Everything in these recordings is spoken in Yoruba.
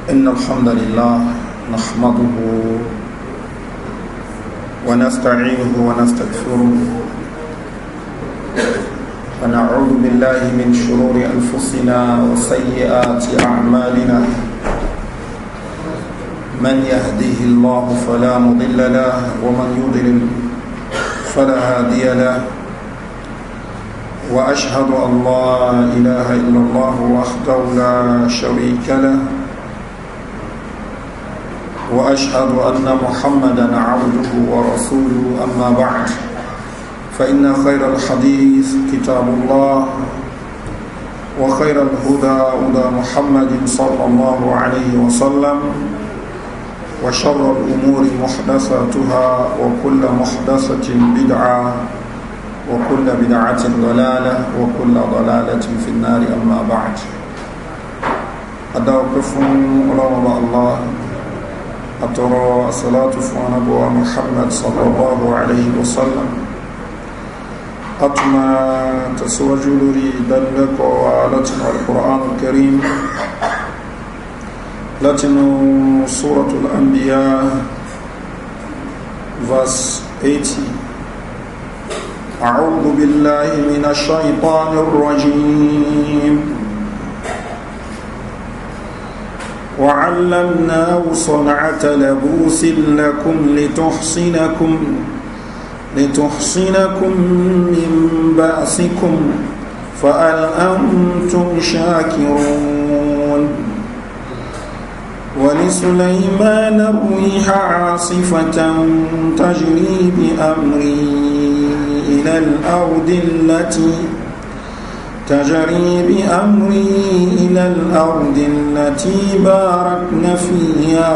إن الحمد لله نحمده ونستعينه ونستغفره ونعوذ بالله من شرور أنفسنا وسيئات أعمالنا، من يهديه الله فلا مضل له ومن يضلل فلا هادي له، وأشهد أن لا إله إلا الله وحده لا شريك له، وأشهد أن محمدا عبده ورسوله. أما بعد، فإن خير الحديث كتاب الله، وخير الهدى هدى محمد صلى الله عليه وسلم، وشر الأمور محدثاتها، وكل محدثة بدعة، وكل بدعة ضلالة، وكل ضلالة في النار. أما بعد، أدعوكم الله الله أترى الصلاة فún محمد صلى الله عليه وسلم. أتما تسوج لوري دلك ولتن القرآن الكريم لتن سورة الأنبياء verse 80. أعوذ بالله من الشيطان الرجيم. وعلمناه صنعة لبوس لكم لتحصنكم من بأسكم فهل أنتم شاكرون. ولسليمان الريح عاصفة تجري بأمره إلى الأرض التي باركنا فيها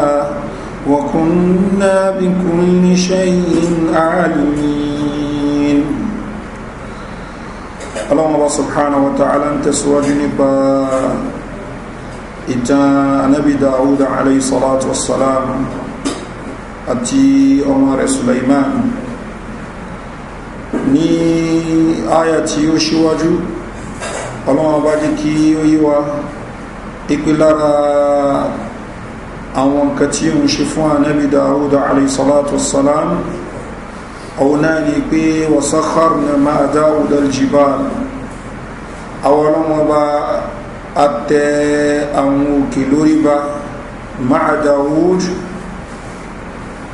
وكنا بكل شيء عالمين. الله سبحانه وتعالى تسواج نبا ìtàn anábi Dawud alayhi salatu wassalam àti ọmọ rẹ̀ Sulaiman. Ní àyà tí ó ṣíwájú, Ọlọ́run bá jẹ́ kí ó yé wa ìpè lára àwọn nǹkan tí ó ń ṣe fún anábi Dawud alayhi salatu wassalam, òun náà ni pé wasakharna ma'a Dawud al-jibal. Àwọn Ọlọ́run bá atẹ àwọn òkè lórí ba ma'a Dawud,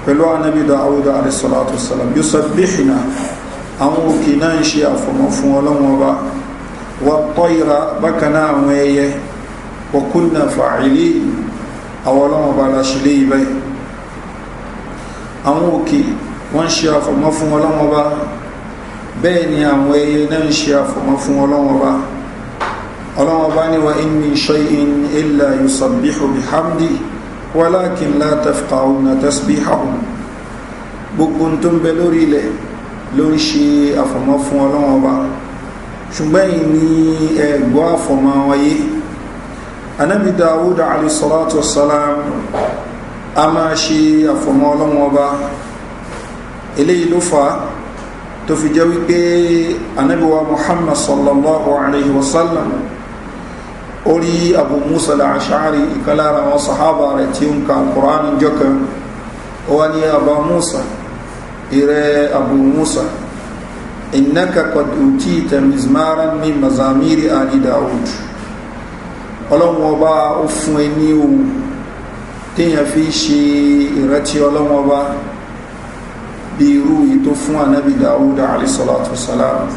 pẹ̀lú anábi Dawud alayhi salatu wassalam, yusabbihna, àwọn òkè náà ń ṣe àfọ̀mọ́ fún Ọlọ́run ọba, wa tayra, bákan náà àwọn ẹyẹ, wa kunna fa'ilin, àwọn Ọlọ́run ọba la ṣe léyìí báyìí. Àwọn òkè wọ́n ń ṣe àfọ̀mọ́ fún Ọlọ́run ọba, bẹ́ẹ̀ ni àwọn ẹyẹ náà ń ṣe àfọ̀mọ́ fún Ọlọ́run ọba. Ọlọ́run ọba ní wa in min shay'in illa yusabbihu bihamdi walakin la tafqahuna tasbihahum. Gbogbo tó ń bẹ lórí ilẹ̀ ló ń ṣe àfọ̀mọ́ fún Ọlọ́run ọba, ṣùgbọ́n yìí ní ẹ̀gbọ́ àfọ̀mọ́ wáyé. Anábi Dawud alayhi salatu wassalam a máa ṣe àfọ̀mọ́ Ọlọ́run ọba. Eléyìí ló fà á tó fi jẹ́ wípé anábi wa Muhammad sallallahu alayhi wa sallam orí Abu Musa al-Ash'ari, ìkan lára àwọn sahaba rẹ̀ tí ó ń ka Al-Qur'an jọkan, ó wá ní Abu Musa, ìrẹ́ Abu Musa, innaka qad utita mizmaran min mazamiri ali Dawud. Ọlọ́run ọba ó fún ẹ ní ohun téèyàn fi ṣe ìrántí Ọlọ́run ọba bí irú yìí tó fún anabi Dawud alayhi salatu wassalam.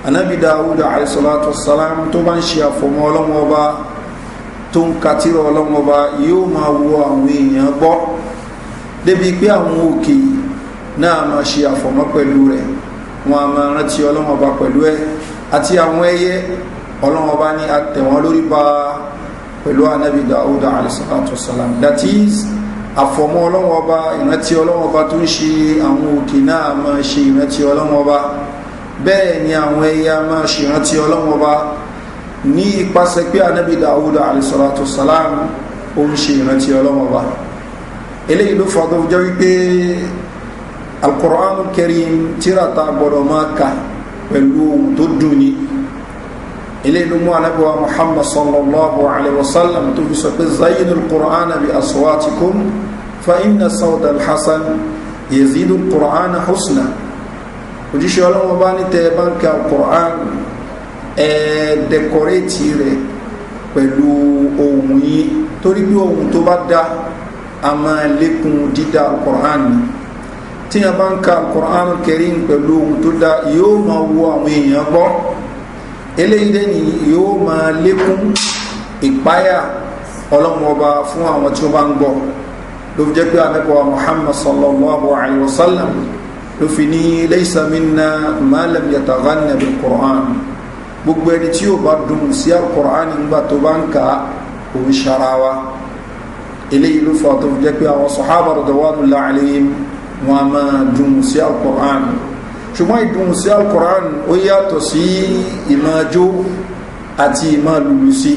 Anabi Dawud alayhi salatu wassalam tó bá ń ṣe àfọ̀mọ́ Ọlọ́run ọba, tó ń katírọ̀ Ọlọ́run ọba, yóò máa wo àwọn èèyàn gbọ́ débi pé àwọn òkè náà máa ṣe àfọ̀mọ́ pẹ̀lú rẹ̀, wọn a máa rántí Ọlọ́run ọba pẹ̀lú ẹ̀, àti àwọn ẹyẹ Ọlọ́run ọba ní àtẹ̀wọ́n lórí ba pẹ̀lú anabi Dawud alayhi salatu wassalam. That is, àfọ̀mọ́ Ọlọ́run ọba, ìrántí Ọlọ́run ọba tó ń ṣe àwọn òkè náà máa ṣe ìrántí Ọlọ́run ọba, bẹ́ẹ̀ ni àwọn ẹyẹ máa ṣe ìrántí Ọlọ́run ọba ní ipasẹ̀ pé anabi Dawud alayhi salatu wassalam ó ń ṣe ìrántí Ọlọ́run ọba. Eléyìí ló fà tó jẹ́ wípé Al-Qur'an Karim tírà tá gbọ́dọ̀ máa kà pẹ̀lú ohun tó dùn ni. Ilé ìlú mú anábíwá Muhammad sallallahu alaihi wasallam tó fi sọ pé zayinu al-Qur'an bi aswatikum fa inna sawta al-hasan yazidu al-Qur'an husna. Òjíṣẹ́ Ọlọ́run bá ní tẹ́ bá ń ka al-Qur'an, ẹ dẹkọrẹ́tì rẹ̀ pẹ̀lú ohùn yín, torí bí ohùn tó bá dá a máa lékún dídá al-Qur'an ni. Tí a bá ń ka al-Qur'an Karim pẹ̀lú ohùn tó dá, yóò máa wo àwọn èèyàn gbọ́. Eléyìí dẹ́ ni yóò máa lékún ìpáyà Ọlọ́run ọba fún àwọn tí ó bá ń gbọ́. Ló fi jẹ́ pé Ànábì wa Muhammad sallallahu alayhi wa sallam ló fi ní laysa minna ma lam yataghanna bil Qur'an. Gbogbo ẹni tí yóò bá dùn sí al-Qur'an nígbà tó bá ń ka, òun ṣara wa. Eléyìí ló fà tó fi jẹ́ pé àwọn sahaba radwanullahi alayhim wọn a máa dùn sí al-Qur'an. Ṣùgbọ́n ìdùn sí al-Qur'an ó yàtọ̀ sí ìmájó àti ìmá lùlù sí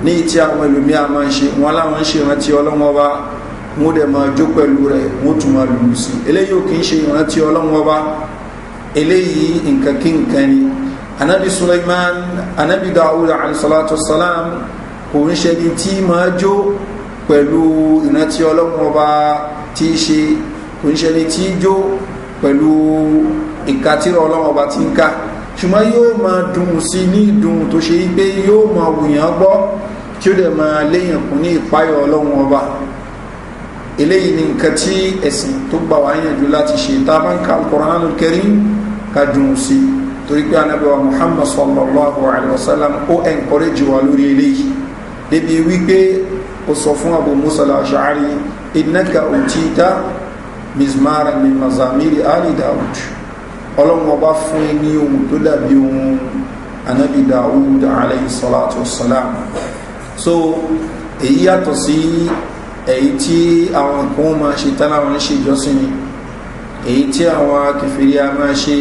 ní tí àwọn ẹlòmí a máa ń ṣe. Wọn láwọn ń ṣe ìrántí Ọlọ́run ọba, wọn dẹ̀ máa jó pẹ̀lú rẹ̀, wọ́n tún máa lùlù sí. Eléyìí ò kì í ṣe ìrántí Ọlọ́run ọba, eléyìí nǹkan kí nǹkan ni. Anabi Sulaiman, anabi Dawud alayhi salatu wassalam kò ń ṣe ní tí máa jó pẹ̀lú ìrántí Ọlọ́run ọba tí í ṣe, kò ń ṣe ní tí jó pẹ̀lú ìkatírọ̀ Ọlọ́run ọba tí ń ká, ṣùgbọ́n yóò máa dùn sí ní ìdùn tó ṣe pé yóò máa wùyàn gbọ́, tí ó dẹ̀ máa léyàn kún ní ìpáyọ̀ Ọlọ́run ọba. Eléyìí ni nǹkan tí ẹ̀sìn tó gbà wá yànjú láti ṣe. Tá a bá ń ka Al-Qur'anul Karim, ká dùn sí, torí pé Ànábì wa Muhammad sallallahu alayhi wa sallam ó encourage wa lórí eléyìí, débi wípé ó sọ fún Abu Musa al-Ash'ari, innaka utita mizmara min mazamiri ali Dawud. Ọlọ́run ọba fún ẹ ní ohun tó dàbí ohun Ànábì Dawud alayhi salatu wassalam. So èyí yàtọ̀ sí èyí tí àwọn kan máa ṣe tán láwọn ń ṣe ìjọsìn ni, èyí tí àwọn kèfèrí a máa ṣe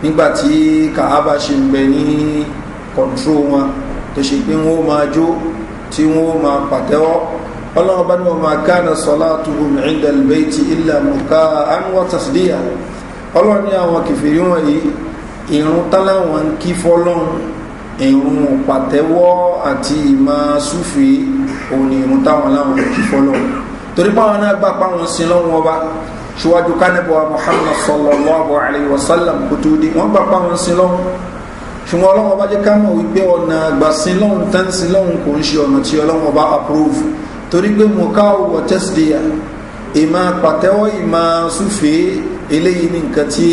nígbàtí Kaaba ṣe ń bẹ ní kọ̀ntró wọn, tó ṣe pé wọ́n máa jó tí wọ́n máa pàtẹ́wọ́. Ọlọ́run bá ní wa ma kana salatuhum inda al-bayti illa muka'an wa tasdiya. Ọlọ́run ní àwọn kèfèrí wọ̀nyí, ìrun táláwọn ń kí fọ́lọ́run, ìrun pàtẹ́wọ́ àti ìmọ̀ súfì, òun ni ìrun táwọn láwọn ń kí fọ́lọ́run, torí páwọn náà gbà páwọn sin lọ́wọ́ ọba ṣíwájú kánẹ́bọ̀ Muhammad sallallahu alayhi wa sallam kò tó di, wọ́n gbà páwọn sin lọ́wọ́. Ṣùgbọ́n Ọlọ́run ọba jẹ́ ká mọ̀ wípé ọ̀nà àgbà sin lọ́hùn tán sin lọ́hùn kò ń ṣe ọ̀nà tí Ọlọ́run ọba approve, torí pé muka'u wa tasdiya, ìmọ̀ pàtẹ́wọ́, ìmọ̀ súfè, eléyìí ní nǹkan tí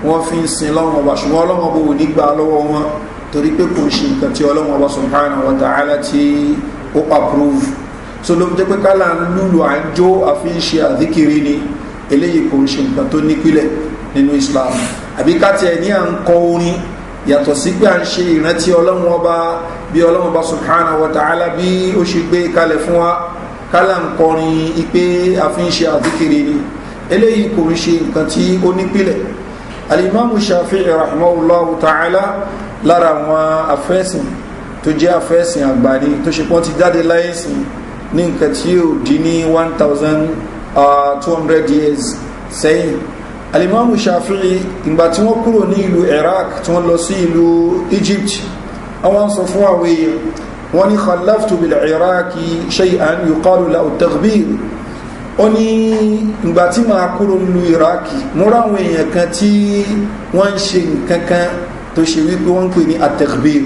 wọ́n fi ń sin lọ́wọ́ ọba. Ṣùgbọ́n Ọlọ́run ọba ò ní gbà lọ́wọ́ wọn, torí pé kò ń ṣe nǹkan tí Ọlọ́run ọba subhanahu wa ta'ala tí ó approve. So ló jẹ́ pé kálá ń lùlù, à ń jó, àfi ń ṣe àdíkiri ni, eléyìí kò ń ṣe nǹkan tó nípìlẹ̀ nínú Islam. Àbí ká tiẹ̀ ní à ń kọ orin yàtọ̀ sí pé à ń ṣe ìrántí Ọlọ́run ọba bí Ọlọ́run ọba subhanahu wa ta'ala bí ó ṣe gbé kalẹ̀ fún wa, kálá ń kọrin ipé àfi ń ṣe àdíkiri ni, eléyìí kò ń ṣe nǹkan tí ó nípìlẹ̀. Alimamu Shafi'i rahimahullahu ta'ala, lára àwọn afẹ́sìn tó jẹ́ afẹ́sìn àgbà ni, tó ṣe pọ́n ti jáde láyé sìn ní nǹkan tí ó dín ní 1200 years sẹ́yìn. Alimamu Shafi'i, ìgbà tí wọ́n kúrò ní ìlú Iraq tí wọ́n lọ sí ìlú Egypt, àwọn sọ fún àwọn èèyàn wọ́n ní khalaftu bil Iraqi shay'an yuqalu lahu taghbir. Ó ní ìgbà tí màá kúrò nílùú Iraki, mo ráwọn èèyàn kan tí wọ́n ń ṣe nǹkan kan tó ṣe wípé wọ́n ń pè ní at-taghbir.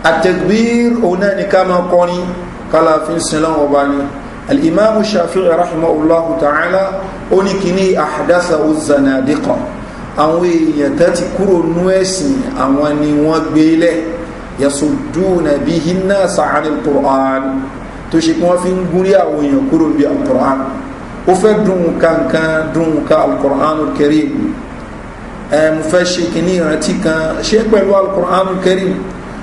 At-taghbir òun náà ní ká máa kọrin kálá fi ń sin lọ́wọ́ ọba ni. Al-Imam Shafi'i rahimahullahu ta'ala ó ní kíní ahdathahu zanadiqa, àwọn èèyàn tó ti kúrò nú ẹ̀sìn àwọn ni wọ́n gbé lẹ̀, yasudduna bihi an-nasa 'anil Qur'an, tó ṣe pé wọ́n fi ń gúnrí àwọn èèyàn kúrò bí al-Qur'an. Ó fẹ́ dùn kankan dùn ká al-Qur'anul Karim, mo fẹ́ ṣe kìíní ìrántí kan ṣe pẹ̀lú al-Qur'anul Karim.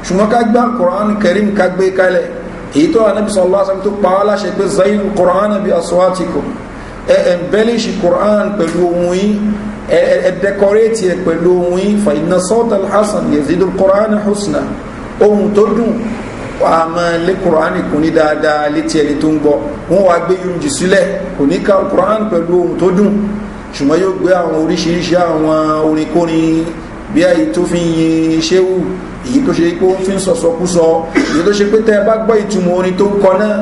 Ṣùgbọ́n ká gbé al-Qur'anul Karim ká gbé kalẹ̀, èyí tó Ànábì sallallahu alaihi wasallam tó pa á láṣẹ pé zayin Qur'an bi aswatikum, ẹ embellish Qur'an pẹ̀lú ohùn yín, ẹ decorate ẹ pẹ̀lú ohùn yín, fa inna sawta al-hasan yazidu al-Qur'an husna. Ohùn tó dùn a máa lé Qur'an kò ní dáadáa létí ẹni tó ń gbọ́. Wọ́n wá gbé yunjì sílẹ̀, kò ní ka Qur'an pẹ̀lú ohùn tó dùn, ṣùgbọ́n yóò gbé àwọn oríṣiríṣi àwọn oриnkórin bí èyí tó fi yin ṣéwù, Èyí tó ṣe pé ó fi ń sọ̀sọ̀kúsọ, èyí tó ṣe pé tẹ́ ẹ bá gbọ́ ìtumọ̀ orin tó ń kọ náà,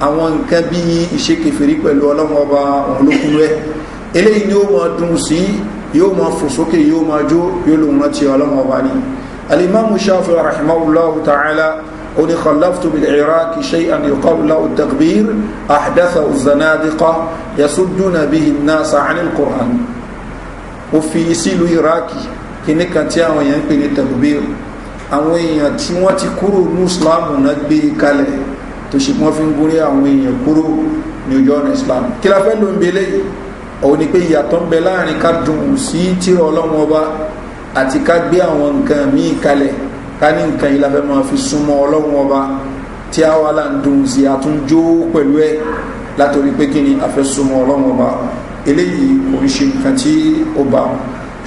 àwọn nǹkan bí ìṣekèfèrí pẹ̀lú Ọlọ́run Ọba òun ló kún rẹ̀. Eléyìí ni ó mọ dùn sí, yóò mọ fò sókè, yóò mọ jó, yóò lòun rántí Ọlọ́run Ọba ni. Alimami Shafi rahimahullahu ta'ala oni khalaftu bil Iraq shay'an yuqalu lahu takbir ahdatha zanadiqa yasudduna bihi an-nasa 'anil Qur'an. Ó fi sílùú Iraki kíní kan tí àwọn èèyàn ń pè ní takbir, àwọn èèyàn tí wọ́n ti kúrò ní Islam náà gbé kalẹ̀, tó ṣe wọ́n fi ń gúnrí àwọn èèyàn kúrò ní ojú ọ̀nà Islam. Kí la fẹ́ ló ń belé? Òun ni pé ìyàtọ̀ ń bẹ láàrin ká dùn sí tírà Ọlọ́run Ọba àti ká gbé àwọn nǹkan míì kalẹ̀, ká ní nǹkan yìí la fẹ́ máa fi súnmọ́ Ọlọ́run Ọba, tí a wà là ń dùn sí, àtúnjó pẹ̀lú ẹ̀ látòrí pé kí ni a fẹ́ súnmọ́ Ọlọ́run Ọba. Eléyìí kò ń ṣe nǹkan tí ó bá wọn,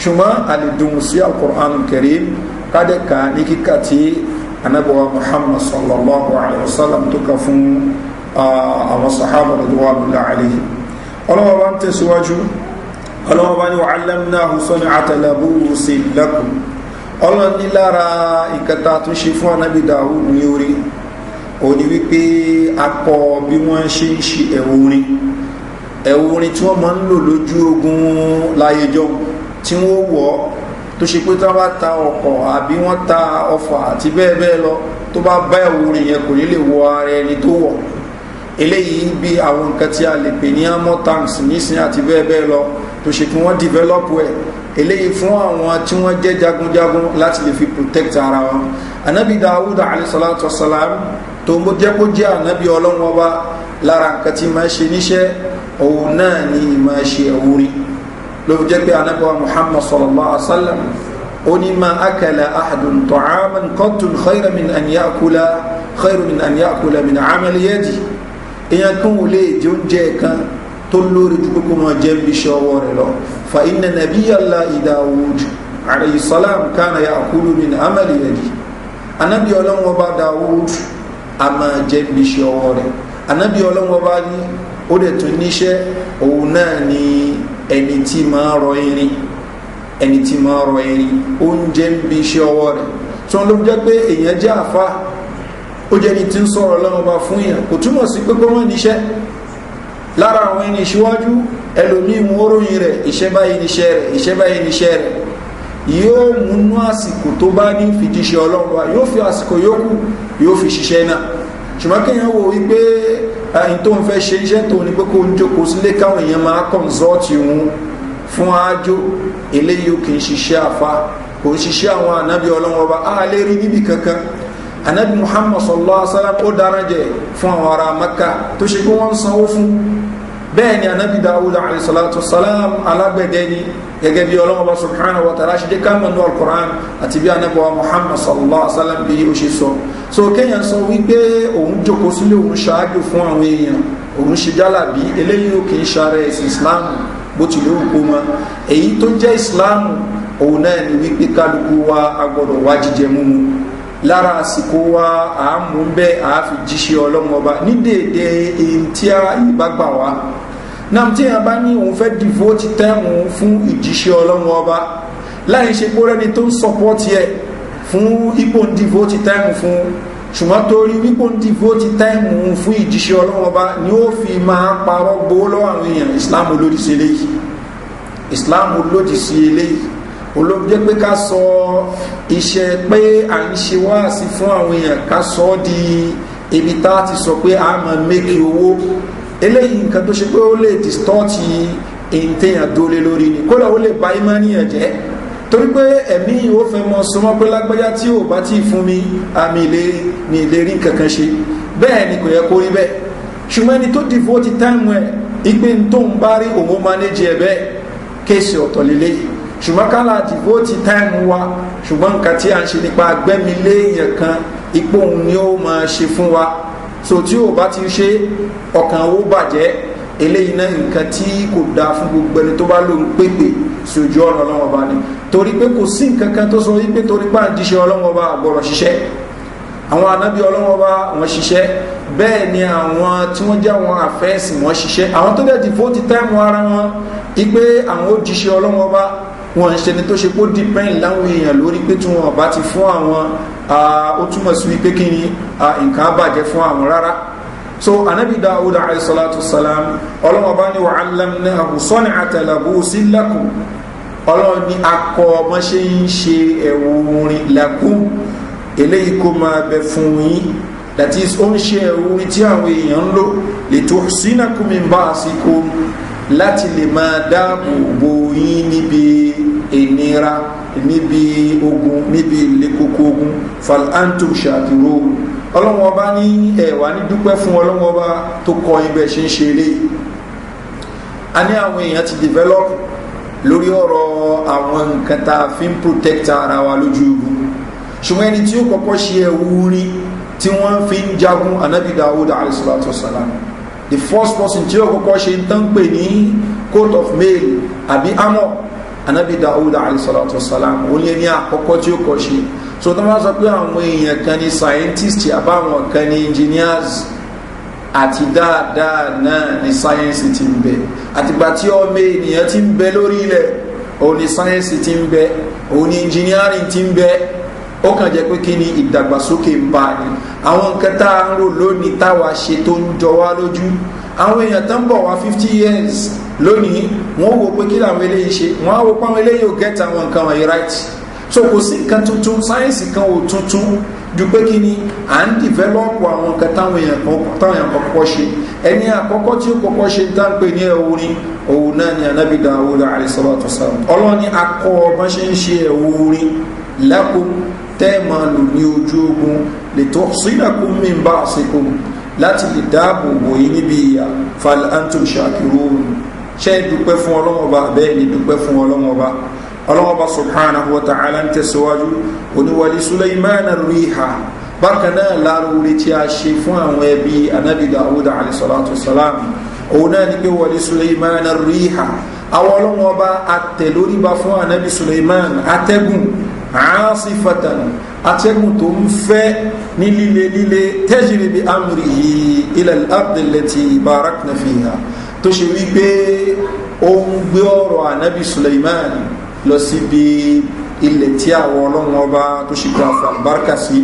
ṣùgbọ́n a lè dùn sí Al-Qur'an Karim kádẹ́ka ní kíkà tí anabuwa Muhammad sallallahu alayhi wa sallam tó ka fún àwọn sahaba radiyallahu alayhi. Ọlọ́wọ́ bá ń tẹ̀síwájú, ọlọ́wọ́ bá ní wa'allamnahu san'ata labusin lakum. Ọlọ́wọ́ ní lára ìkẹta tó ṣe fún anabi Dawud ní orí òní wípé akọ bí wọ́n ṣe ń ṣe ẹ̀wù orin, ẹ̀wù orin tí wọ́n máa ń lò lójú ogun láyé jọ, tí wọ́n wọ̀ tó ṣe pé tí wọ́n bá ta ọkọ̀ àbí wọ́n ta ọfà àti bẹ́ẹ̀ bẹ́ẹ̀ lọ, tó bá bá ẹ̀wù orin yẹn kò ní lè wọ ara ẹni tó wọ̀. Eléyìí bí àwọn nǹkan tí a lè pè ní armor tanks nísìnyí àti bẹ́ẹ̀ bẹ́ẹ̀ lọ, tó ṣe kí wọ́n develop ẹ̀ eléyìí fún àwọn tí wọ́n jẹ́ jagunjagun láti lè fi protect ara wọn. Anabi Dawud alayhi salatu wasalam tó ń jẹ́ kó jẹ́ anabi Ọlọ́run Ọba, lára nǹkan tí máa ṣe níṣẹ́ òun náà ni máa ṣe ẹ̀wù orin. Ló fi jẹ́ pé anabi wa Muhammad sallallahu alaihi wa sallam ó ní ma akala ahadun ta'aman qattun khayran min an ya'kula khayran min an ya'kula min amali yadi. Èèyàn kan ò lè jẹ oúnjẹ kan tó lórí ju kókó máa jẹ́ bí iṣẹ́ ọwọ́ rẹ̀ lọ. Fa inna nabiyallahi Dawud alayhi salam kana ya'kulu min amali yadi. Anabi Ọlọ́run Ọba Dawud a máa jẹ́ bí iṣẹ́ ọwọ́ rẹ̀. Anabi Ọlọ́run Ọba ní ó dẹ̀ tún níṣẹ́, òun náà ni ẹni tí máa rọ irin, ẹni tí máa rọ irin, oúnjẹ ń bí iṣẹ́ ọwọ́ rẹ̀. Tí wọ́n ló jẹ́ pé èèyàn jẹ́ àfa, ó jẹ́ ni tí ń sọ̀rọ̀ Ọlọ́run Ọba fún yàn, kò túmọ̀ sí pé kó mọ̀ níṣẹ́. Lára àwọn ẹni ìṣíwájú ẹlòmíì mú oróyìn rẹ̀, iṣẹ́ báyìí níṣẹ́ rẹ̀, iṣẹ́ báyìí níṣẹ́ rẹ̀, yóò múnú àsìkò tó bá ní fìdíṣẹ́ Ọlọ́run Ọba, yóò fi àsìkò yókù yóò fi ṣiṣẹ́ náà. Ṣùgbọ́n kéèyàn wò wípé ẹni tó ń fẹ́ ṣe iṣẹ́ tó ní pé kó ń jókòó sílé káwọn èèyàn máa kọ̀ǹsọ́ọ̀tì òun fún ájò, eléyìí ò kì í ṣiṣẹ́ àfa, kò ń ṣiṣẹ́ àwọn ànábì Ọlọ́run Ọba, á lè rí níbi kankan. Anabi Muhammad sallallahu alaihi wa sallam ó dára jẹ fún àwọn ará Maka tó ṣe pé wọ́n ń sanwó fún. Bẹ́ẹ̀ ni anabi Dawud alayhi salatu wasalam alágbẹ̀dẹ ni, gẹ́gẹ́ bí Ọlọ́run Ọba subhanahu wa ta'ala ṣe jẹ́ ká mọ̀ ní al-Qur'an àti bí anabi wa Muhammad sallallahu alaihi wa sallam bí ó ṣe sọ. So kéèyàn sọ wípé òun jókòó sílé, òun ṣáájú fún àwọn èèyàn, òun ṣe jálàbí, eléyìí ò kì í ṣàrẹ ẹ̀sìn Islam bó tilẹ̀ ó kó mọ́. Èyí tó jẹ́ Islam òun náà ni wípé kálukú wa agbọ́dọ̀ wá jíjẹ múmu lára àsìkò wa, àámú bẹ́ẹ̀ àáfi jíṣẹ́ Ọlọ́run Ọba ní déédé èyí tí a ìbá gbà wá náà. Tí èèyàn bá ní òun fẹ́ devote time fún ìjíṣẹ́ Ọlọ́run Ọba láì ṣe pé rẹ́ni tó ń support ẹ̀ fún ipò ń devote time fún, ṣùgbọ́n torí wípò ń devote time fún ìjíṣẹ́ Ọlọ́run Ọba ni ó fi máa parọ́ gbowó lọ́wọ́ àwọn èèyàn, Islam lòdì sí eléyìí. Islam lòdì sí eléyìí. Olóògbé jẹ́ pé ká sọ iṣẹ́ pé à ń ṣe wáàsí fún àwọn èèyàn, ká sọ ọ́ di ibi tá a ti sọ pé a máa make owó, eléyìí nǹkan tó ṣe pé ó lè distort ìntẹ̀yàn dólé lórí ni, kódà ó lè ba ìmánìyàn jẹ́, torí pé ẹ̀mí ò fẹ́ mọ súnmọ́ pé lágbájá tí ò bá tí ì fún mi àmì ní ìlérí nǹkankan ṣe. Bẹ́ẹ̀ ni kò yẹ kó rí bẹ́ẹ̀. Ṣùgbọ́n ẹni tó devote time ẹ̀ ìpè tó ń bá rí òun manage ẹ̀ bẹ́ẹ̀, kéèsì ọ̀tọ̀ lélẹ́yìí. Ṣùgbọ́n ká láti devote time wa, ṣùgbọ́n nǹkan tí a ń ṣe nípa agbẹ́milé èèyàn kan, ipò òun ni ó máa ṣe fún wa, so tí ò bá ti ṣe ọkàn ó bàjẹ́. Eléyìí náà nǹkan tí kò dáa fún gbogbo ẹni tó bá lóun pépè sí ojú ọ̀nà Ọlọ́run Ọba ni, torí pé kò sí nǹkan kan tó sọ wípé torí pé à ń jíṣẹ́ Ọlọ́run Ọba àgbọ̀rọ̀ ṣiṣẹ́. Àwọn anábì Ọlọ́run Ọba wọ́n ṣiṣẹ́, bẹ́ẹ̀ ni àwọn tí wọ́n jẹ́ àwọn àfẹ́sìn wọ́n ṣiṣẹ́. Àwọn tó dẹ̀ devote time ara wọn ipe àwọn ó jíṣẹ́ Ọlọ́run Ọba, wọn ń ṣe ni tó ṣe kó depend láwọn èèyàn lórí pé tí wọn bá ti fún àwọn Ó túmọ̀ sí wípé kí ni nǹkan bàjẹ́ fún àwọn rárá. So anabi Dawud alayhi salatu salam, ọlọ́wọ́n bá ní wa allamnahu san'ata labusin lakum, ọlọ́run ní akọ ọmọ ṣe ń ṣe ẹ̀wù orin lakum, eléyìí kó máa bẹ fún yín. That is, ó ń ṣe ẹ̀wù orin tí àwọn èèyàn ń lò, lituhsinakum min ba'sikum, láti lè máa dáàbò bo yín níbi ìnira, níbi ogun, níbi ilé kókó ogun. Fal antum shakirun, ọlọ́wọ́n ọba ní ẹ̀wà ní dúpẹ́ fún ọlọ́wọ́n ọba tó kọ́ ibẹ̀ ṣe ń ṣe eléyìí. A ní àwọn èèyàn ti develop lórí ọ̀rọ̀ àwọn nǹkan tá a fi ń protect ara wa lójú ogun, ṣùgbọ́n ẹni tí ó kọ́kọ́ ṣe ẹ̀wù rin tí wọ́n fi ń jagun, anabi Dawud alayhi salatu wasalam, the first person tí ó kọ́kọ́ ṣe ń tán pè ní coat of mail àbí armor, anabi Dawud alayhi salatu wasalam, ó ní ẹni àkọ́kọ́ tí ó kọ́ ṣe. So tó máa sọ pé àwọn èèyàn kan ní scientist àbáwọn kan ní engineers àti dáadáa náà ní sáyẹ́nsì ti ń bẹ, àtìgbà tí ọmọ ènìyàn ti ń bẹ lórí ilẹ̀, òun ni sáyẹ́nsì ti ń bẹ, òun ni engineering ti ń bẹ. Ó kàn jẹ́ pé kí ni ìdàgbàsókè ń bá ni àwọn nǹkan tá à ń rò lónìí táwa ṣe tó ń jọ wá lójú, àwọn èèyàn tó ń bọ̀ wá 50 years lónìí, wọ́n wò pé kí làwọn eléyìí ṣe, wọ́n á wò pé àwọn eléyìí ò get àwọn nǹkan wọ̀nyí right. So kò sí nǹkan tuntun, sáyẹ́nsì kan ò tuntun ju pé kí ni à ń develop àwọn nǹkan táwọn èèyàn kọ́kọ́ ṣe. Ẹni àkọ́kọ́ tí ó kọ́kọ́ ṣe tá ń pè ní ẹ̀wùrin, òun náà ni anabi Dawud alayhi salatu wasalam. Ọlọ́ni akọ ọba ṣe ń ṣe ẹ̀wùrin lakum, tẹ́ẹ̀mà lò ní ojú ogun, lituhsinakum min ba'sikum, láti lè dáàbò bò yín níbi ìyà. Fal antum shakirun, ṣe é dúpẹ́ fún ọlọ́wọ́ba? Bẹ́ẹ̀ ni, dúpẹ́ fún ọlọ́wọ́ba. Ọlọ́wọ́ba subhanahu wa ta'ala ń tẹ̀síwájú oníwàlí Suleiman riha. Bákan náà, lára orí tí a ṣe fún àwọn ẹbí anabi Dawud alayhi salatu wasalam, òun náà ni pé wàlí Suleiman riha, àwọn ọlọ́wọ́ba atẹ̀lóríba fún anabi Suleiman atẹ́gùn, asifatan, atẹ́gùn tó ń fẹ́ ní líle líle, tajri bi amrihi ila al-ardi allati barakna fiha, tó ṣe wípé ó ń gbé ọ̀rọ̀ anabi Suleiman lọ síbi ilẹ̀ tí àwọn ọlọ́run ọba tó ṣe kó àfọ àlùbáríkà sí,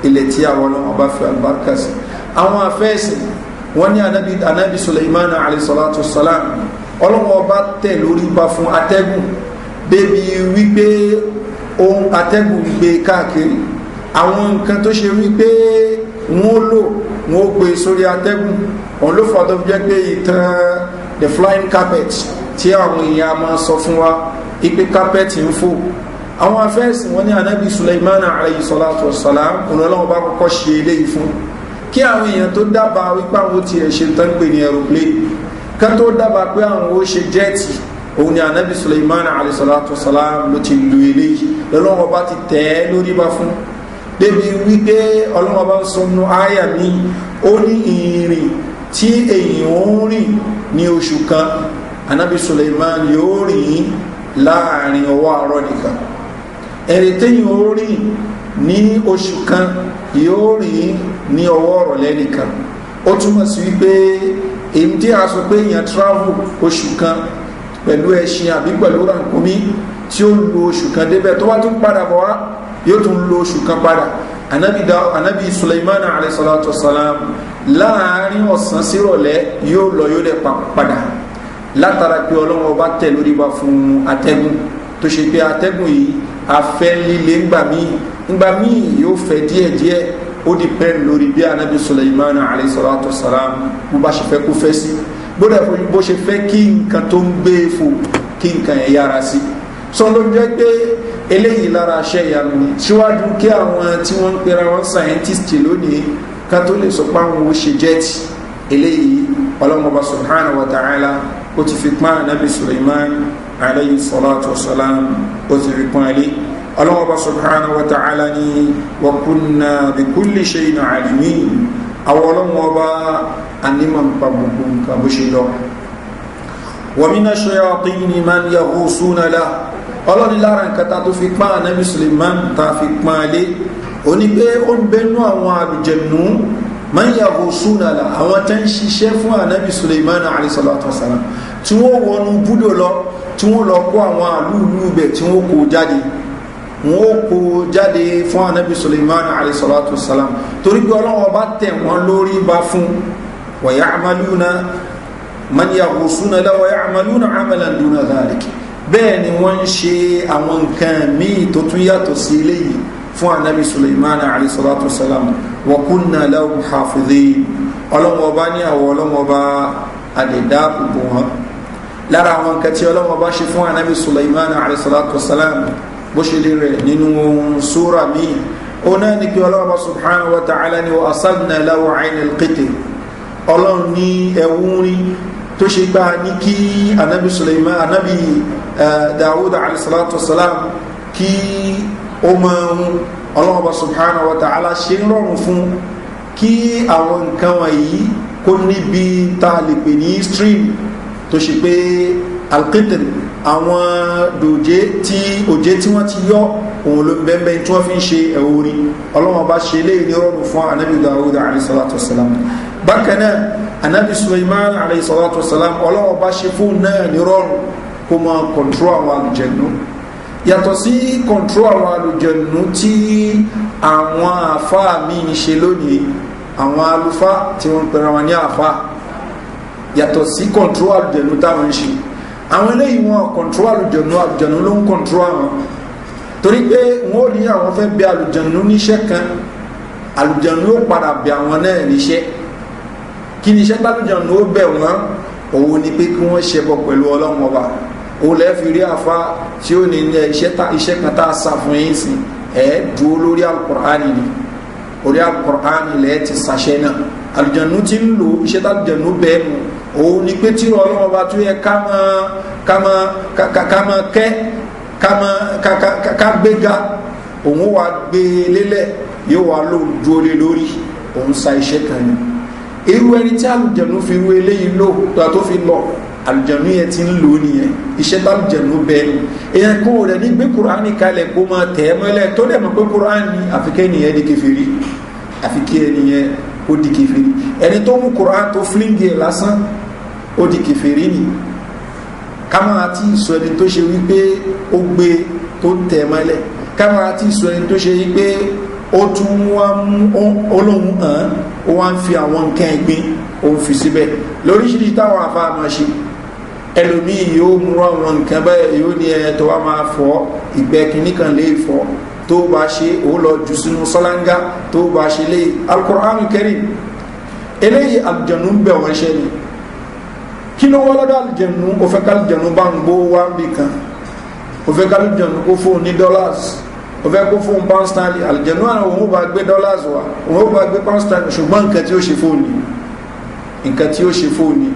ilẹ̀ tí àwọn ọlọ́run ọba fi àlùbáríkà sí. Àwọn afẹ́sìn wọ́n ní anabi Suleiman alayhi salatu salam, ọlọ́run ọba tẹ̀ lórí ba fún atẹ́gùn débi wípé ohun atẹ́gùn gbé káàkiri. Àwọn nǹkan tó ṣe wípé wọ́n lò, wọ́n gbé sórí atẹ́gùn. Òun ló fà tó fi jẹ́ pé ìtàn the flying carpet tí àwọn èèyàn máa sọ fún wa ipe carpet ń fò, àwọn afẹ́sìn wọ́n ní anabi Suleiman alayhi salatu wasalam, òun ọlọ́run bá kọ́kọ́ ṣe eléyìí fún, kí àwọn èèyàn tó dábàá wípé àwọn tiẹ̀ ṣe tán pè ní aeroplane, ká tó dábàá pé àwọn ó ṣe jet, òun ni anabi Suleiman alayhi salatu wasalam ló ti lu eléyìí, lọ́lọ́run bá ti tẹ̀ ẹ́ lórí bá fún, débi wípé ọlọ́run bá ń sọ nínú àyà mi, ó ní ìrìn tí èyàn ń rìn ní oṣù kan, anabi Suleiman yóò rìn láàrin ọwọ́ àárọ̀ nìkan. Ẹ̀rìn téyàn ó rìn ní oṣù kan, yóò rìn ní ọwọ́ ọ̀rọ̀lẹ́ nìkan. Ó túmọ̀ sí wípé èyí tí a sọ pé èèyàn travel oṣù kan pẹ̀lú ẹṣin àbí pẹ̀lú rànkúmí, tí ó lo oṣù kan débẹ̀, tó wá tún padà bọ̀ wá, yóò tún lo oṣù kan padà, anabi da anabi Suleiman alayhi salatu wasalam, láàrin ọ̀sán sírọ̀lẹ́ yóò lọ, yóò dẹ̀ padà, látara pé ọlọ́run ọba tẹ̀ lórí ba fún atẹ́gùn tó ṣe pé atẹ́gùn yìí afẹ́ líle ńgbà míì, ńgbà míì yóò fẹ́ díẹ̀díẹ̀. Ó depend lórí bí anabi Suleiman alayhi salatu wasalam bó bá ṣe fẹ́ kó fẹ́ sí, bódà bó ṣe fẹ́ kí nǹkan tó ń gbé fò, kí nǹkan yẹn yára sí. Sọ ló jẹ́ pé eléyìí lára aṣẹ́ ìyanu ni, síwájú kí àwọn tí wọ́n ń pera wọn scientist lónìí ká tó lè sọ pé àwọn ò ṣe jet, eléyìí ọlọ́mọba subhanahu wa ta'ala ó ti fi pọ́n anabi Suleiman alayhi salatu wa salam, ó ti fi pọ́n ilé. Ọlọ́mọba subhanahu wa ta'ala ni wa kunna bi kulli shay'in alimin, àwọn ọlọ́mọba anímọ̀ nípa gbogbo nǹkan bó ṣe lọ. Wa mina shayatini man yaghusuna lahu, ọlọ́ni lára nǹkan ta tó fi pọ́n anabi Suleiman, ta fi pọ́n ilé, ó ní pé ó ń bẹnu àwọn àlùjẹ̀nù, man yaghusuna lahu, àwọn tẹ́ ń ṣiṣẹ́ fún anabi Suleiman alayhi salatu wasalam, tí wọ́n wọnú búdò lọ, tí wọ́n lọ kó àwọn àlúùlú bẹ̀, tí wọ́n kó jáde. Wọn ó kó jáde fún anabi Suleiman alayhisalatu wasalam, torí pé Ọlọ́wọ́n ọba tẹ̀ wọ́n lórí bá fún. Wa ya'maluna man yaghusuna lahu wa ya'maluna 'amalan duna dhalik. Bẹ́ẹ̀ ni wọ́n ń ṣe àwọn nǹkan míì tó tún yàtọ̀ sí eléyìí fún anabi Suleiman alayhisalatu wasalam. Wa kunna lahum hafidhin. Ọlọ́wọ́n ọba ní àwọ̀ Ọlọ́wọ́n ọba àdèdáàbòbò wọn. Lára àwọn nǹkan tí Ọlọ́wọ́n ọba ṣe fún anabi Suleiman alayhisalatu wasalam, bó ṣe lè rẹ̀ nínú súra míì, ó náà ní pé Ọlọ́wọ́n ọba subhanahu wa ta'ala ni wa asalna lahu ayna al-qitr. Ọlọ́run ní ẹ̀wúrin tó ṣe gbá ní kí anabi Suleiman, anabi Dawud alayhisalatu wasalam, kí ó máa ń Ọlọ́run ọba subhanahu wa ta'ala ṣe ń rọrùn fún kí àwọn nǹkan wọ̀nyí kó níbi tá a lè pè ní stream tó ṣe pé alqitr, àwọn dòjé tí òjé tí wọ́n ti yọ òun ló ń bẹ́ẹ̀ tí wọ́n fi ń ṣe ẹ̀wúrin. Ọlọ́run ọba ṣe léyìí ní rọrùn fún anabi Dawud alayhisalatu wasalam. Bákan náà anabi Suleiman alayhisalatu wasalam, Ọlọ́run ọba ṣe fún náà ní rọrùn kó máa kọ̀ntró àwọn àlùjẹ̀nú. Yàtọ̀ sí kọ̀ntró àwọn àlùjẹ̀nú tí àwọn àfáà mi ń ṣe lónìí, àwọn àlùfáà tí wọ́n ń pera wọn ní àfáà, yàtọ̀ sí kọ̀ntró àlùjẹ̀nú táwọn ń ṣe, àwọn eléyìí wọn kọ̀ntró àlùjẹ̀nú, àlùjẹ̀nú ló ń kọ̀ntró àwọn. Torí pé wọn ò ní àwọn fẹ́ bẹ àlùjẹ̀nú níṣẹ́ kan, àlùjẹ̀nú ó padà bẹ àwọn náà níṣẹ́. Kí ni iṣẹ́ tálùjẹ̀nú ó bẹ̀ wọ́n? Òun ni pé kí wọ́n ṣẹbọ pẹ̀lú Ọlọ́run ọba. Òun lẹ́ fi rí àfa tí ó ní iṣẹ́ kan tá a sà fún yín sí, ẹ̀ dúró lórí alukur'ani ni, orí alukur'ani lẹ́ ti sàṣẹ náà. Àlùjẹ̀nú ti ń lò iṣẹ́ tálùjẹ̀nú bẹ́ẹ̀ mu. Òun ni pé tí Ọlọ́run ọba tó yẹ ká máa kẹ́, ká gbéga, òun wà gbé lélẹ̀, yóò wà lóun dúró lé lórí, òun sa iṣẹ́ kan ni. Irú ẹni tí àlùjẹ̀nú fi irú eléyìí lò tó fi lọ, àlùjẹ̀nú yẹn ti ń lò nìyẹn, iṣẹ́ tálùjẹ̀nú bẹ́ẹ̀ ni. Èèyàn kan ò rẹ̀ ní gbé kuraani kalẹ̀ kó máa tẹ̀ ẹ́ mọ́lẹ̀ tó dẹ̀ mọ̀ pé kuraani, àfi kí ẹnìyẹn di kèfèrí, àfi kí ẹnìyẹn ó di kèfèrí. Ẹni tó mú kuraani tó fílíǹgì ẹ̀ lásán ó di kèfèrí ni. Ká máa ti sọ ẹni tó ṣe wípé ó gbé tó tẹ̀ mọ́lẹ̀, ká máa ti sọ ẹni tó ṣe wípé ó tún wá mú olóhùn hàn, ó wá ń fi àwọn nǹkan ẹ̀gbin ó ń fi síbẹ̀ lóríṣiríṣi táwọn afá máa ṣe. Ẹlòmíì yóò mú àwọn nǹkan bẹ́ẹ̀, yóò ní ẹ tó wá máa fọ ìgbẹ́ kínní kan lè fọ, tó bá ṣe ó lọ jù sínú sọ́láńgá, tó bá ṣe lé Al-Qur'an Karim. Eléyìí àlùjànnú ń bẹ̀ wọ́n ṣe ni. Kí ló wọ́n lọ́dọ̀ àlùjànnú? Ó fẹ́ kálùjànnú bá ń gbó wá ń bì kan, ó fẹ́ kálùjànnú kó fóun ní dollars, ó fẹ́ kó fóun pound sterling. Àlùjànnú àwọn òun bá gbé dollars wá, òun bá gbé pound sterling, ṣùgbọ́n nǹkan tí ó ṣe fóun ni, nǹkan tí ó ṣe fóun ni.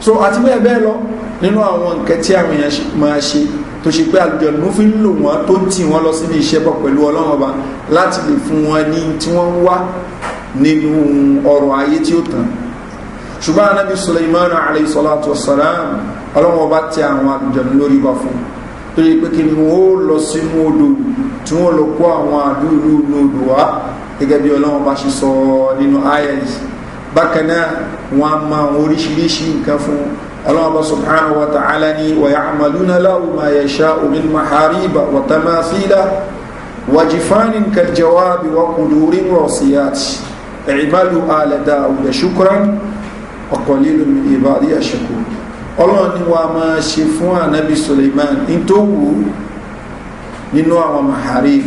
So àti bẹ́ẹ̀ bẹ́ẹ̀ lọ nínú àwọn nǹkan tí àwọn èèyàn máa ṣe tó ṣe pé àlùjànnú fi ń lò wọ́n, tó ń tì wọ́n lọ síbi iṣẹ́ bọ̀ pẹ̀lú Ọlọ́run ọba láti lè fún wọn ní tí wọ́n ń wá nínú ọrọ̀ ayé tí ó tàn. Ṣùgbọ́n anabi Suleiman alayhi salatu wasalam, Ọlọ́run ọba tẹ àwọn àlùjànnú lórí ba fún, tó yẹ pé kí ni wọ́n lọ sínú odò tí wọ́n lọ kó àwọn àdúrú ní odò wá, gẹ́gẹ́ bí Ọlọ́run ọba ṣe sọ nínú àyà yìí. Bákan náà wọ́n á máa oríṣiríṣi nǹkan fún Ọlọ́run ọba subhanahu wa ta'ala ni wa ya'maluna lahu ma yasha'u min mahariba wa tamathila wa jifanin kal jawabi wa qudurin rasiyat i'malu ala Dawuda shukran wa qalilun min ibadiya shakur. Ọlọ́run ni wàá máa ṣe fún anabi Suleiman ní tó wù ú nínú àwọn maharib.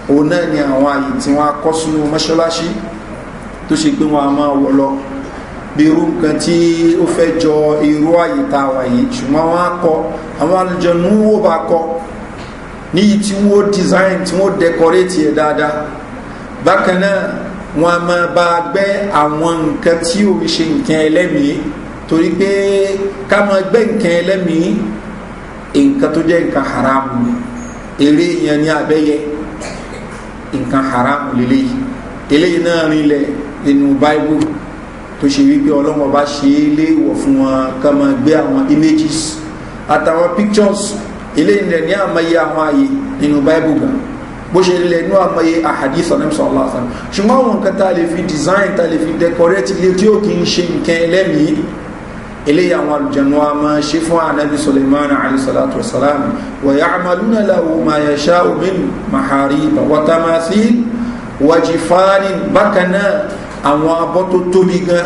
Òun náà ni àwọn àyè tí wọ́n á kọ́ sínú mọ́ṣáláṣí tó ṣe pé wọ́n á máa wọ̀ lọ bí irú nǹkan tí ó fẹ́ jọ irú àyè tá a wà yìí, ṣùgbọ́n wọ́n á kọ́ àwọn àlùjànnú wò bá kọ́ níyì tí wọ́n design tí wọ́n decorate ẹ̀ dáadáa. Bákan náà wọ́n á máa bá a gbẹ́ àwọn nǹkan tí ò ń ṣe nǹkan ẹlẹ́mìí, torí pé ká máa gbẹ́ nǹkan ẹlẹ́mìí nǹkan tó jẹ́ nǹkan haramu ni. Eré yẹn ní abẹ́yẹ nǹkan haramu lélẹ́yìí. Eléyìí náà rinlẹ̀ nínú Bible tó ṣe wípé Ọlọ́run ọba ṣe é léèwọ̀ fún wọn ká máa gbé àwọn images àtàwọn pictures. Eléyìí rẹ̀ ní àmọye àwọn ààyè nínú Bible gan, bó ṣe lè nú àmọye àhàdísì Ànábì sallallahu alaihi wasallam. Ṣùgbọ́n àwọn nǹkan tá a lè fi design, tá a lè fi decorate ilé tí ó kì í ṣe nǹkan ẹlẹ́mìí, Eléyìí àwọn àlùjànnú a máa ṣe fún anabi Suleiman alayhi salatu wasalam. Wa ya'maluna lahu ma yasha'u min mahariba wa tamathil wa jifanin. Bákan náà àwọn abọ́ tó tóbi gan,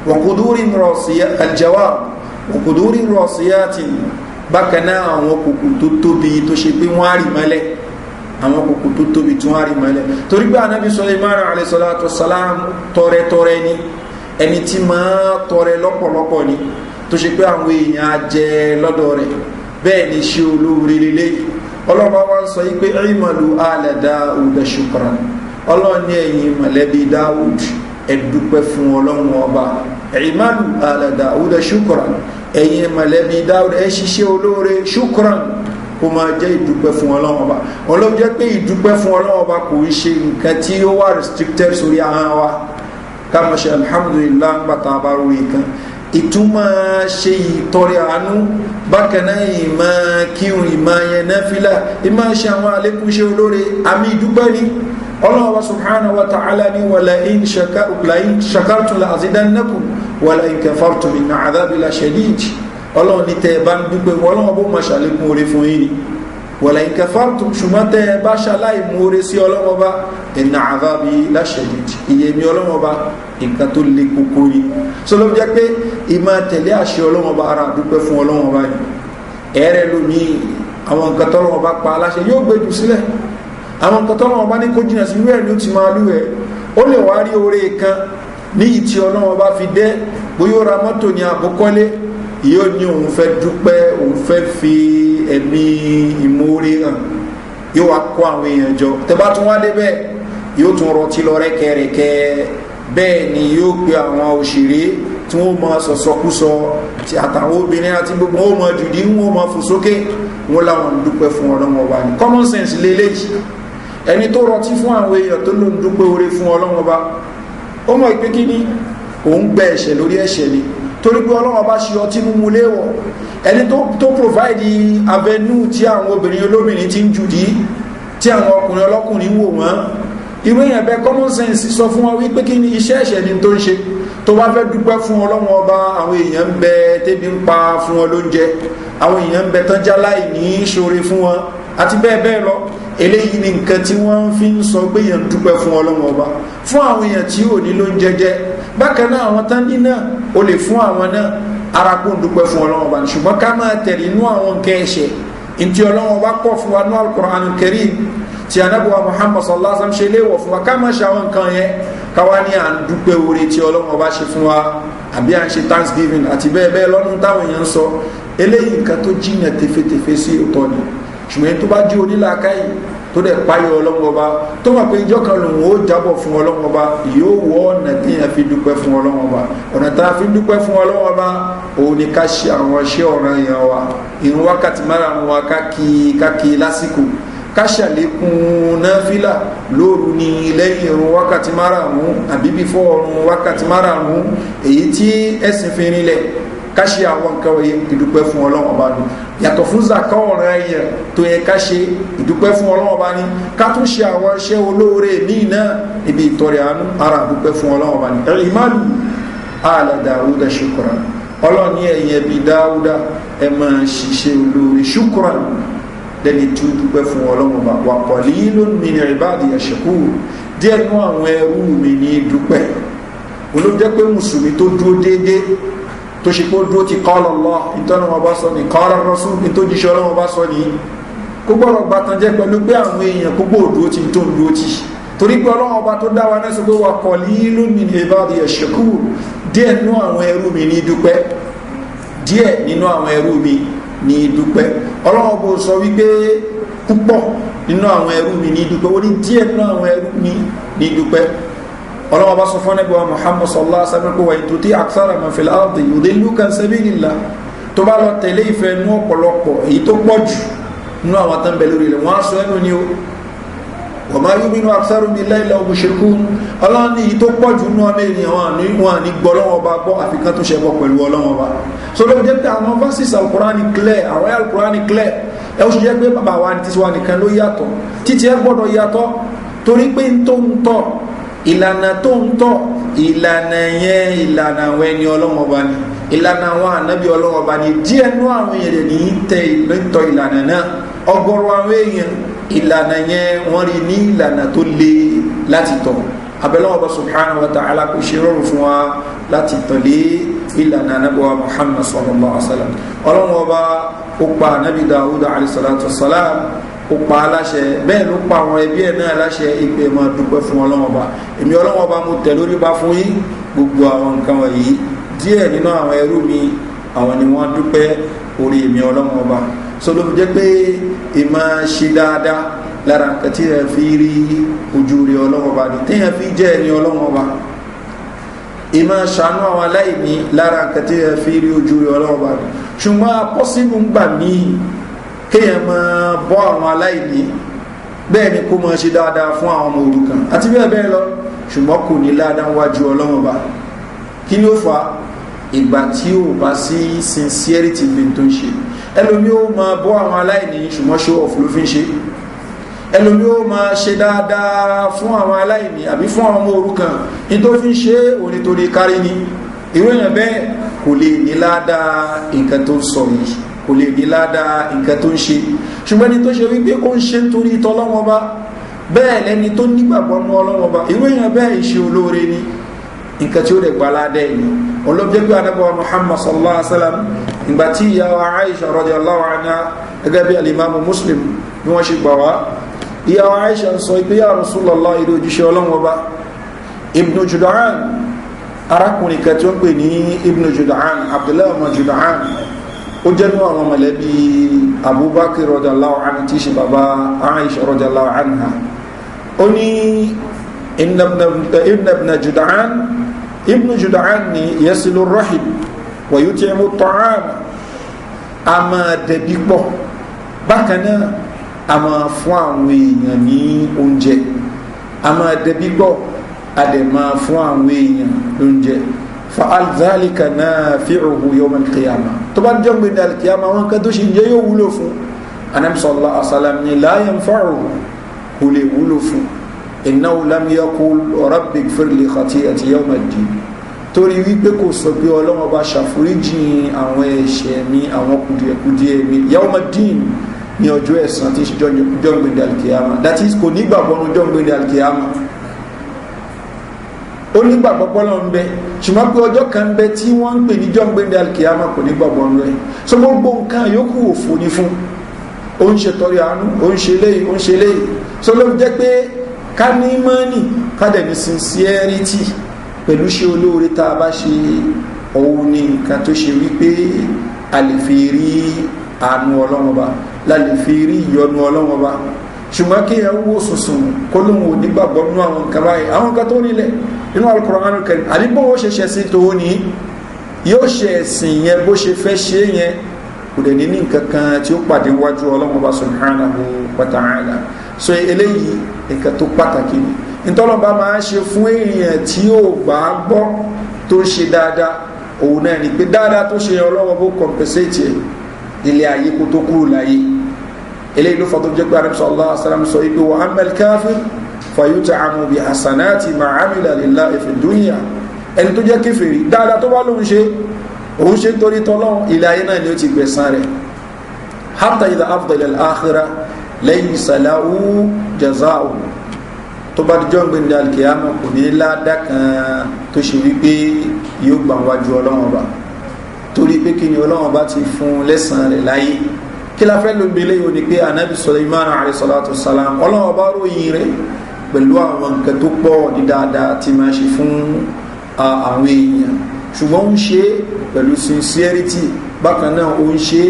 wa kudurin rasiyat aljawab wa kudurin rasiyatin. Bákan náà àwọn kòkò tó tóbi tó ṣe pé wọ́n á rì mọ́lẹ̀, àwọn kòkò tó tóbi tí wọ́n á rí mọ́lẹ̀. Torí pé anabi Suleiman alayhi salatu wasalam tọrẹtọrẹ ni, ẹni tí máa tọrẹ lọ́pọ̀lọpọ̀ ni, tó ṣe pé àwọn èèyàn á jẹ lọ́dọ̀ rẹ̀. Bẹ́ẹ̀ ni ṣe olóore lélẹ́yìí. Ọlọ́ba wa ń sọ yìí pé i'malu ala Dáúdà shukran. Ọlọ́run ní ẹ̀yin mọ̀lẹ́bí Dáúd, ẹ dúpẹ́ fún Ọlọ́run ọba. I'malu ala Dáúdà shukran, ẹ̀yin mọ̀lẹ́bí Dáúd, ẹ ṣiṣẹ́ olóore shukran, kó máa jẹ́ ìdúpẹ́ fún Ọlọ́run ọba. Ọlọ́run jẹ́ pé ìdúpẹ́ fún Ọlọ́run ọba kò ń ṣe nǹkan tí ó wà restricted sórí ahọ́n wa. Ká máa ṣe alhamdulillah ńgbà tá a bá rò nǹkan, ìtumọ̀ ṣe ìtọrẹ àánú, bákan náà ìmọ̀ kírun, ìmọ̀ yẹn náfìlà, ìmọ̀ ṣe àwọn àlékún ṣe olóore, àmì ìdúpẹ́ ni. Ọlọ́run ọba subhanahu wa ta'ala ní wala in shakartum la azidannakum wala in kafartum inna adhabi la shadid. Ọlọ́run ní tẹ́ ẹ bá ń dúpẹ́, Ọlọ́run bó máa ṣàlékún oore fún yín ni. Wala in kafartum, ṣùgbọ́n tẹ́ ẹ bá ṣaláì mú oore sí Ọlọ́run ọba, inna adhabi la shadid, ìyè mi Ọlọ́run ọba nǹkan tó le koko ni. So ló jẹ́ pé ìmọ̀ tẹ̀lé àṣẹ Ọlọ́run ọba ara dúpẹ́ fún Ọlọ́run ọba ni. Ẹ̀rẹ́ lómi àwọn nǹkan tọ́lọ́run ọba pa aláṣẹ yóò gbé jù sílẹ̀, àwọn nǹkan tọ́lọ́run ọba ní kó jìnà sí wíwẹ̀ ni ó ti máa lú ẹ̀. Ó lè wá rí oore kan ní ìtì Ọlọ́run ọba fi dẹ́, bóyá ó ra mọ́tò ní àbókọ́lé, yóò ní òun fẹ́ dúpẹ́, òun fẹ́ fi ẹ̀mí ìmoore hàn, yóò wá kó àwọn èèyàn jọ. Tẹ́ bá tún wá débẹ̀, yóò tún rọtí lọ rẹ́kẹrẹ́kẹ́. Bẹ́ẹ̀ ni yóò pe àwọn òṣèré tí wọ́n máa sọ̀sọ̀kúsọ, tí àtàwọn obìnrin àti gbogbo wọn máa jùdí, wọn máa fò sókè, wọn láwọn ń dúpẹ́ fún Ọlọ́run ọba ni. Common sense lélẹ́yìí. Ẹni tó rọtí fún àwọn èèyàn tó ló ń dúpẹ́ oore fún Ọlọ́run ọba, ó mọ̀ pé kí ni òun gbẹ ẹ̀ṣẹ̀ lórí ẹ̀ṣẹ̀ ni, torí pé Ọlọ́run ọba ṣe ọtí mímu léèwọ̀. Ẹni tó provide avenue tí àwọn obìnrin olóbìnrin ti ń jùdí, tí àwọn ọkùnrin ọlọ́kùnrin ń wò wọ́n, irú èèyàn bẹ́ẹ̀ common sense sọ fún wọn wípé kí ni iṣẹ́ ẹ̀ṣẹ̀ ni tó ń ṣe. Tó bá fẹ́ dúpẹ́ fún Ọlọ́run ọba, àwọn èèyàn ń bẹ tẹ́bi ń pa fún wọn lóúnjẹ, àwọn èèyàn ń bẹ tán jáláì ní ṣoore fún wọn, àti bẹ́ẹ̀ bẹ́ẹ̀ lọ. Eléyìí ni nǹkan tí wọ́n fi ń sọ pé èèyàn dúpẹ́ fún Ọlọ́run ọba fún àwọn èèyàn tí ò ní lóúnjẹ jẹ. Bákan náà àwọn tán ní náà ó lè fún àwọn náà, ara kó ń dúpẹ́ fún Ọlọ́run ọba. Ṣùgbọ́n ká máa tẹ̀lé inú àwọn nǹkan ẹ̀ṣẹ̀ ntí Ọlọ́run ọba kọ̀ fún wa ní Al-Qur'an Al-Karim tí anabuwa Muhammad sallallahu alaihi wasallam ṣe léèwọ̀ fún wa, ká má ṣe àwọn nǹkan yẹn, káwa ní à ń dúpẹ́ oore tí Ọlọ́run ọba ṣe fún wa, àbí à ń ṣe thanksgiving àti bẹ́ẹ̀ bẹ́ẹ̀ lọ́dún táwọn èèyàn ń sọ. Eléyìí nǹkan tó jìnà tefetefe sí òótọ́ ni. Ṣùgbọ́n tó bá jí onílàákàyè tó dẹ̀ páyọ̀ Ọlọ́run ọba, tó mọ̀ pé ìjọ kan lòun ó jábọ̀ fún Ọlọ́run ọba, yóò wọ ọ̀nà téèyàn fi dúpẹ́ fún Ọlọ́run ọba. Ọ̀nà tá a fi dúpẹ́ fún Ọlọ́run ọba òun ni ká ṣe àwọn iṣẹ́ ọ̀ranyàn wa, ìrun wákàtí márùn-ún wa ká kí lásìkò, ká ṣàlékún náfìlà lóru ní lẹ́yìn ìrun wákàtí márùn-ún àbí bífọ́ ọ̀run wákàtí márùn-ún, èyí tí ẹ̀sìn fi rinlẹ̀, ká ṣe àwọn nǹkan wọ̀nyí, ìdúpẹ́ fún Ọlọ́run ọba ni. Yàtọ̀ fún zaka ọ̀ranyàn tó yẹ ká ṣe, ìdúpẹ́ fún Ọlọ́run ọba ni. Ká tún ṣe àwọn iṣẹ́ olóore míì náà níbi ìtọrẹ àánú, ara ìdúpẹ́ fún Ọlọ́run ọba ni. I'malu ala Dáúdà shukran. Ọlọ́run ní ẹ̀yin ẹbí Dáúdà, ẹ máa ṣiṣẹ́ olóore shukran, lẹ́ni tí ó dúpẹ́ fún Ọlọ́run ọba. Wa qalilun min ibadi ash-shakur, díẹ̀ nú àwọn ẹrú mi ní dúpẹ́. Olóòjẹ́ pé mùsùlùmí tó dúró déédéé, tó ṣe pé ó dúró ti qala Allah, ìtọ́nà wọn bá sọ ní qala Rasul, ìtòjíṣẹ́ Ọlọ́run bá sọ ní, kó gbọ́dọ̀ gbàtàn jẹ́ pẹ̀lú pé àwọn èèyàn kó gbòòdúró ti tó ń dúró ti, torí pé Ọlọ́run ọba tó dá wa náà sọ pé wa qalilun min ibadi ash-shakur, díẹ̀ nínú àwọn ẹrú mi ní dúpẹ́, díẹ̀ nínú àwọn ẹrú mi ní dúpẹ́. Ọlọ́run bó sọ wípé púpọ̀ nínú àwọn ẹrú mi ní dúpẹ́, ó ní díẹ̀ nínú àwọn ẹrú mi ní dúpẹ́. Ọlọ́run bá sọ fún ẹgbẹ́ wa Muhammad sallallahu alaihi wasallam pé wa in tuti akthara man fil ardi yudilluka an sabilillah, tó bá lọ tẹ̀lé ìfẹ́ nú ọ̀pọ̀lọpọ̀ èyí tó pọ̀ jù nínú àwọn tó ń bẹ lórí ilẹ̀, wọ́n á sọ ẹnu ni ó wa ma yu'minu aktharuhum billahi illa hum mushrikun. Ọlọ́run ní èyí tó pọ̀ jù nínú ọmọ ènìyàn wọn ní gbọ́ Ọlọ́run ọba gbọ́, àfikán tó ṣẹbọ pẹ̀lú Ọlọ́run ọba. So ló jẹ́ pé àwọn verses Al-Qur'ani clear, àwọn Al-Qur'ani clear. Ẹ ó ṣe jẹ́ pé bàbá wa títí wa nìkan ló yàtọ̀, títí ẹ gbọ́dọ̀ yàtọ̀, torí pé ń tó ń tọ̀, ìlànà tó ń tọ̀, ìlànà yẹn ìlànà àwọn ẹni Ọlọ́run ọba ni, Ìlànà àwọn ànábì ọlọ́wọ́ bá ní díẹ̀ nú àwọn èèyàn ní tẹ ìlànà náà. Ọ̀gọ̀rọ̀ àwọn èèyàn ìlànà yẹn wọ́n rí ní ìlànà tó le láti tọ̀. Abẹ́lẹ́wọ̀n bá subhanahu wa ta'ala kò ṣe rọrùn fún wa láti tọ̀lé ìlànà ànábì wa Muhammad sallallahu alaihi wa sallam. Ọlọ́wọ́n ọba ó pa ànábì Dawud alayhi salatu wa salam, ó pa aláṣẹ, bẹ́ẹ̀ ló pa àwọn ẹbí ẹ̀ náà aláṣẹ ìpè máa dúpẹ́ fún ọlọ́wọ́n ọba. Èmi ọlọ́wọ́n ọba mo tẹ̀ lórí bá fún yín gbogbo àwọn nǹkan wọ̀nyí. Díẹ̀ nínú àwọn ẹrú mi àwọn ni wọ́n dúpẹ́ orí èmi ọlọ́wọ́n ọba. So ló fi jẹ́ pé ìmọ̀ ṣe dáadáa lára nǹkan tí ẹ fi rí ojú rí ọlọ́wọ́n ọba ni téèyàn fi jẹ́ ẹni ọlọ́wọ́n ọba. Ìmọ̀ ṣàánú àwọn aláìní lára nǹkan tí ẹ fi rí ojú rí ọlọ́wọ́n ọba ni. Ṣùgbọ́n apọ́sínú ń gbà míì kéèyàn máa bọ́ àwọn aláìní, bẹ́ẹ̀ ni kó máa ṣe dáadáa fún àwọn ọmọ òrukàn àti bẹ́ẹ̀ bẹ́ẹ̀ lọ, ṣùgbọ́n kò ní ládàá wájú ọlọ́wọ́n ọba. Kí ni ó fà á? Ìgbà tí ò bá sí sincerity bí tó ń ṣe. Ẹlòmí ó máa bọ́ àwọn aláìní ṣùgbọ́n show off ló fi ń ṣe. Ẹlòmí ó máa ṣe dáadáa fún àwọn aláìní àbí fún àwọn ọmọ òrukàn, ní tó fi ń ṣe onítorí kárí ni. Irú èèyàn bẹ́ẹ̀ kò lè ní ládàá nǹkan tó ń sọ yìí, kò lè ní ládàá nǹkan tó ń ṣe. Ṣùgbọ́n ẹni tó ṣe wípé ó ń ṣe nítorí tọ́lọ́wọ́n ọba, bẹ́ẹ̀ lẹni tó nígbàgbọ́ nú ọlọ́wọ́n ọba, irú èèyàn bẹ́ẹ̀ ìṣe olóore ni, nǹkan tí ó lè gba ládàá yìí. Olóòjẹ́ pé anábọ̀ Muhammad sallallahu alaihi wa sallam, ìgbà tí ìyàwó Aisha radiyallahu anha gẹ́gẹ́ bí alimamu Muslim bí wọ́n ṣe gbà wá, ìyàwó Aisha ń sọ pé ya Rasulullah, ìdí òjíṣẹ́ ọlọ́wọ́n ọba, Ibn Jud'an, arákùnrin kan tí ó ń pè ní Ibn Jud'an, Abdullahi ọmọ Jud'an, ó jẹ́ nínú àwọn mọ̀lẹ́bí Abubakar radiyallahu anhu tí í ṣe bàbá Aisha radiyallahu anha. Ó ní ibn Jud'an, ibn Jud'an ni yasilu rahim wa yut'imu ta'am, a máa dẹbi pọ̀, bákan náà a máa fún àwọn èèyàn ní oúnjẹ, a máa dẹbi pọ̀, a dẹ̀ máa fún àwọn èèyàn lóúnjẹ. Fa'al dhalika nafi'uhu yawm al-qiyamah, tó bá jẹ́ gbé ní al-qiyamah àwọn kan tó ṣe jẹ́ yóò wúlò fún. Ànábì sallallahu alaihi wasallam ni la yanfa'uhu, kò lè wúlò fún. Innahu lam yaqul rabbi ighfir li khati'ati yawm ad-din, torí wípé kò sọ pé Ọlọ́run bá ṣàforíjì àwọn ẹ̀ṣẹ̀ mi, àwọn kùdìẹ̀kùdìẹ̀ mi, yawm ad-din, ní ọjọ́ ẹ̀san tí ṣe jọ́ gbé ní al-qiyamah. That is, kò nígbàgbọ́ ní jọ́ gbé ní al-qiyamah. Ó nígbàgbọ́ pọ́lọ́ ń bẹ, ṣùgbọ́n pé ọjọ́ kan ń bẹ tí wọ́n ń pè ní jọ́ngbẹ́ndẹ́ alkiyama, kò nígbàgbọ́ ń rẹ̀. So gbogbo nǹkan yòókù òfò ní fún. Ó ń ṣe tọrẹ àánú, ó ń ṣe léyìí, ó ń ṣe léyìí. So ló jẹ́ pé ká ní mọ́nì, ká dẹ̀ ní sincerity pẹ̀lú ṣe olóore tá a bá ṣe, òun ni nǹkan tó ṣe wípé a lè fi rí àánú Ọlọ́run Ọba, la lè fi rí ìyọ́nú Ọlọ́run Ọba. Ṣùgbọ́n kí ẹ wó sùnsùn kó lóun ò nígbàgbọ́ nínú àwọn nǹkan báyìí, àwọn nǹkan tó nílẹ̀ nínú Al-Qur'an Al-Karim, àbí bó ṣe ṣe sí tó ní yóò ṣe ẹ̀sìn yẹn bó ṣe fẹ́ ṣe yẹn, kò dẹ̀ ní nǹkan kan tí ó pàdé wájú Ọlọ́run Ọba subhanahu wa ta'ala. So eléyìí nǹkan tó pàtàkì ni ntọ́lọ́ba máa ń ṣe fún èèyàn tí ó gbà á gbọ́ tó ń ṣe dáadáa, òun náà ni pé dáadáa tó ṣe Ọlọ́run bó compensate ẹ̀ ilé ayé kó tó kúrò láyé. Eléyìí ló fà tó jẹ́ pé Ànábì sallallahu alaihi wasallam sọ wípé wa ammal kafir fayut'amu bi hasanati ma amila lillahi fi dunya. Ẹni tó jẹ́ kèfèrí dáadáa tó bá lóun ṣe, òun ṣe nítorí tọ́lọ́run, ilé ayé náà ni ó ti gbẹ̀san rẹ̀. Hatta idha afda ila al-akhirah laysa lahu jaza'u, tó bá dijọ́ gbẹ̀ndẹ̀ alkiyama kò ní ládàá kan tó ṣe wípé yóò gbà wájú Ọlọ́run Ọba, torí pé kí ni Ọlọ́run Ọba ti fún lẹ́san rẹ̀ láyé. Kí la fẹ́ ló ń belé yìí? Ó ní pé anabi Sulaiman alayhi salatu wassalam, Ọlọ́run Ọba ròyìn rẹ̀ pẹ̀lú àwọn nǹkan tó pọ̀ ní dáadáa tí máa ṣe fún àwọn èèyàn, ṣùgbọ́n ó ń ṣe pẹ̀lú sincerity, bákan náà ó ń ṣe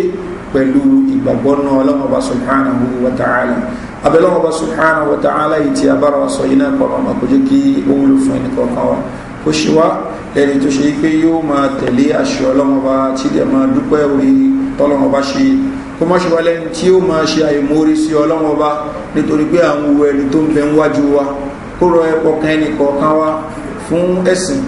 pẹ̀lú ìgbàgbọ́ náà Ọlọ́run Ọba subhanahu wa ta'ala. Abẹ́lọ́run Ọba subhanahu wa ta'ala yìí tí a bára wa sọ yìí náà kọ́ ọmọ kò jẹ́ kí ó wúlò fún ẹnì kọ̀ọ̀kan wa, kó ṣe wá lẹ́ni tó ṣe pé yóò máa tẹ̀lé àṣẹ Ọlọ́run Ọba tí dẹ̀ máa dúpẹ́ orí tọ́lọ́run Ọba ṣe, kó má ṣe wá lẹ́ni tí ó máa ṣe àìmórí sí Ọlọ́run Ọba nítorí pé àwọn wo ẹni tó ń bẹ níwájú wa, kó rọ ọkàn ẹnì kọ̀ọ̀kan wa fún ẹ̀sìn,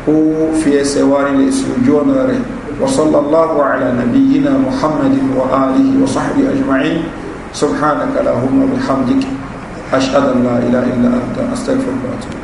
kó fi ẹsẹ̀ wa nílẹ̀ sí ojú ọ̀nà rẹ̀. Wa sallallahu ala nabiyyina Muhammadin wa alihi wa sahbihi ajma'in. Subhanaka lahumma bihamdik, ashhadu an la ilaha illa anta, astaghfiruka wa atubu.